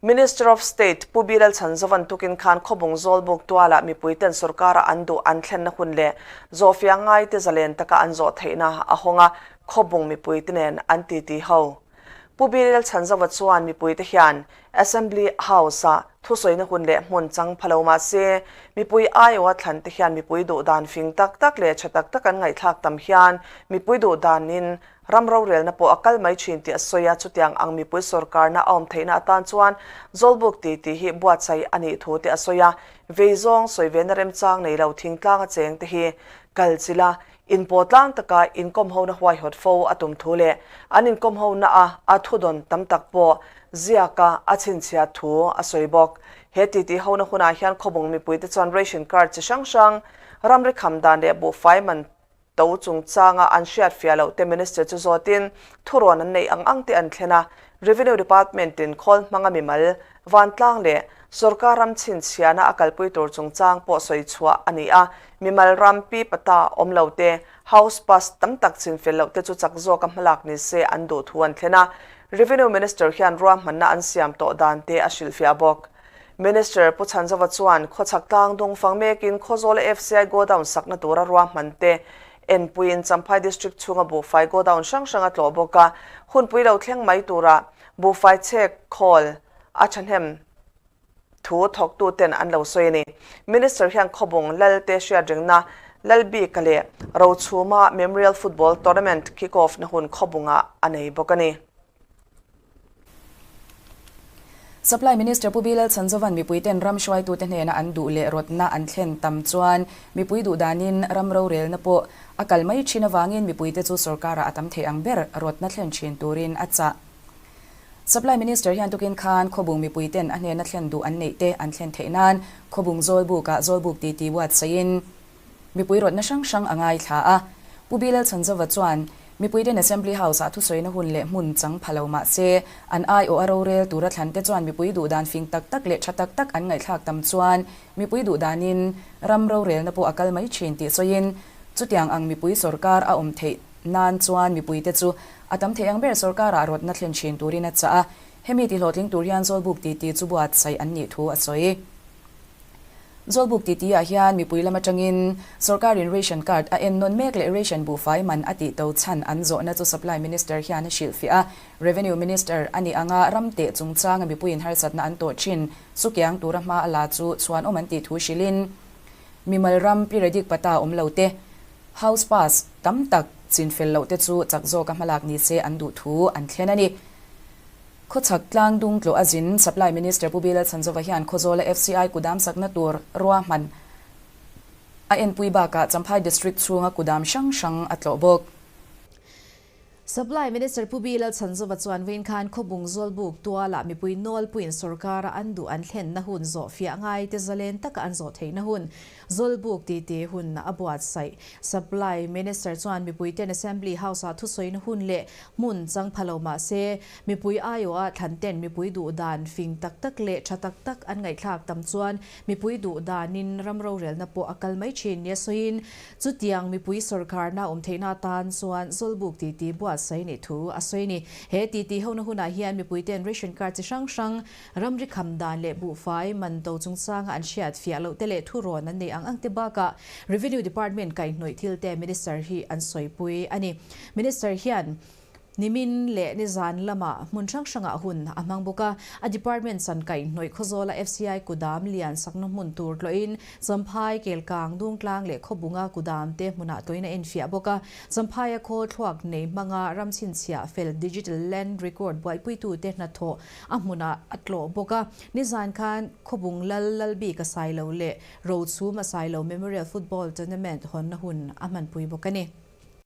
Minister of State Pu Bilal Chhanzovan tukin khan Khawbung Zawlbuk tualah mipuiten sorkara an duh an thlenna hun leh zawhfiah ngaite zalen taka an zawh theihna a hawng a, Khawbung mipuite nen an titi ho. Pu Bilal Chhanzova chuan mipuite hian Assembly House-ah thusawina hun leh hmun chang pha lo mah se, mipui aiawha thlante hian mipui duh dan fing tak tak leh tha tak tak an ngaihthlak tam hian mipui duh danin Ram rorelna pawh a kal mai thin tih a sawi a, chutiang ang mipui sawrkarna a awm theihna atan chuan Zawlbuk ti tih hi buatsaih a nih thu te a sawi a, vei zawng sawi vena remchang nei lo thingtlang a cheng te hi kal chilh a, inpawh tlang taka inkawm hona huaihawt fo a tum thu leh an inkawm hona a a thudawn tam tak pawh ziaka a chhinchhiat thu a sawi bawk. He titi hona hunah hian khawbung mipuite chuan ration card chi hrang hrang, ramri kham dan leh buhfai man To chungchanga an hriatfiah loh te Minister chu zawtin thurawn an neih ang ang te an thlen a, Revenue Department in khawl hmanga mimal, vantlang leh sorkar ram chhinchhiahna a kalpui tur chungchang pawh sawi chhuah a ni a, mimal ram pi pata awm lo te, house pass tam tak chinfel loh te chu chak zawka hmalak ni se an duh thu an thlen a, Revenue Minister hian ruahmanna an siam tawh dan te a hrilhfiah bawk. Minister Pu Chhanzova chuan khawchhak tlang dung fang mekin Khawzawl FCI godown sakna tura ruahman te enpuiin Champhai District chhunga buhfai godown hrang hrang a tlawh bawk a, hunpui lo thleng mai tura buhfai chhek khawl a thahnem thu thawktuten an lo sawi a ni. Minister hian Khawbung Lalte hriatringna Lalbika leh Rochhuma Memorial Football Tournament kick-off na hun Khawbungah a nei bawk a ni. Supply Minister Pu Bilal Chhanzovan mipuiten ram hruaitute hnena an duh leh rawtna an thlen tam chuan mipui duh danin ram rorelna pawh a kal mai thin avangin mipuite chu sorkarah a tam thei ang ber rawtna thlen thin turin a chah. Supply Minister hian tukin khan Khawbung mipuiten a hnena thlen duh an neih te an thlen theih nan Khawbung Zawlbukah Zawlbuk titi buatsaih in Mipui rawtna hrang hrang a ngaithla a. Pu Bilal Chhanzova chuan, Mipuiten Assembly House-ah thusawina hun leh hmun chang pha lo mah se, an aiawh a rorel tura thlante chuan mipui duhdan fing tak tak leh tha tak tak an ngaihthlak tam chuan mipui duhdanin ram rorelna pawh a kal mai thin tih sawiin, chutiang ang mipui sorkar a awm theih nan chuan mipuite chu a tam thei ang ber sorkarah rawtna thlen thin turin a chah a. Hemi tihlawhtling tur hian Zawlbuk titi chu buatsaih an nih thu a sawi. Zawlbuk titi ah hian mipui lam atangin sorkarin ration card a en nawn mek leh ration buhfai man a tih to chhan an zawhna chu Supply Minister hian a hrilhfiah a. Revenue Minister a nih anga ram teh chungchanga mipuiin harsatna an tawh thin sukiang tura hma a la chu chhuanawm an tih thu hrilhin mimal ram periodic pata awm lo te, house pass tam tak chinfel loh te chu chak zawka hmalak ni se an duh thu an thlen a ni. Khawchhak tlang dung tlawh a zin Supply Minister Pu Bilal Chhanzova hian Khawzawla FCI kudam sakna tur ruahman a enpui bakah Champhai District chhunga kudam hrang hrang a tlawh bawk. Supply Minister Pu Bilal Chhanzova chuan vawiin khan Khawbung Zawlbuk tualah mipui nawlpuiin sorkara an duh an thlenna hun zawhfiah ngaite zalen taka an zawh theihna hun Zawlbuk titi hun a buatsaih. Supply Minister chuan mipuiten Assembly House-ah thusawina hun leh hmun chang pha lo mah se, mipui aiawha thlanten mipui duh dan fing tak tak leh tha tak tak an ngaihthlak tam chuan mipui duh danin ram rorelna pawh a kal mai thin nia sawiin, chutiang mipui sawrkarna awm theihna atan chuan Zawlbuk titi buatsaih nih thu a sawi a ni. He titi hona hunah hian mipuiten ration card chi hrang hrang Ramri kham dan leh buhfai man to chungchanga an hriat fiah loh te leh thurawn an nei ang ang te bakah Revenue Department kaihhnawih thil te Minister hi an sawipui a ni. Minister hian nimin leh nizan lamah hmun hrang hrangah hun a hmang bawk a, a department chan kaihhnawih Khawzawla FCI kudam lian sakna hmun tur tlawhin Champhai, Kelkang, Dungtlang leh Khawbunga kudam te hmunah tlawhin a enfiah bawk a. Champhaia khawl thluak nei hmanga ram chhinchhiah fel Digital Land Record buaipuitute hnathawh A hmunah a tlawh bawk a, nizan khan Khawbung Lal Lalbik a Sailo leh Rochhum a Sailo Memorial Football Tournament hawnna hun a hmanpui bawk a ni.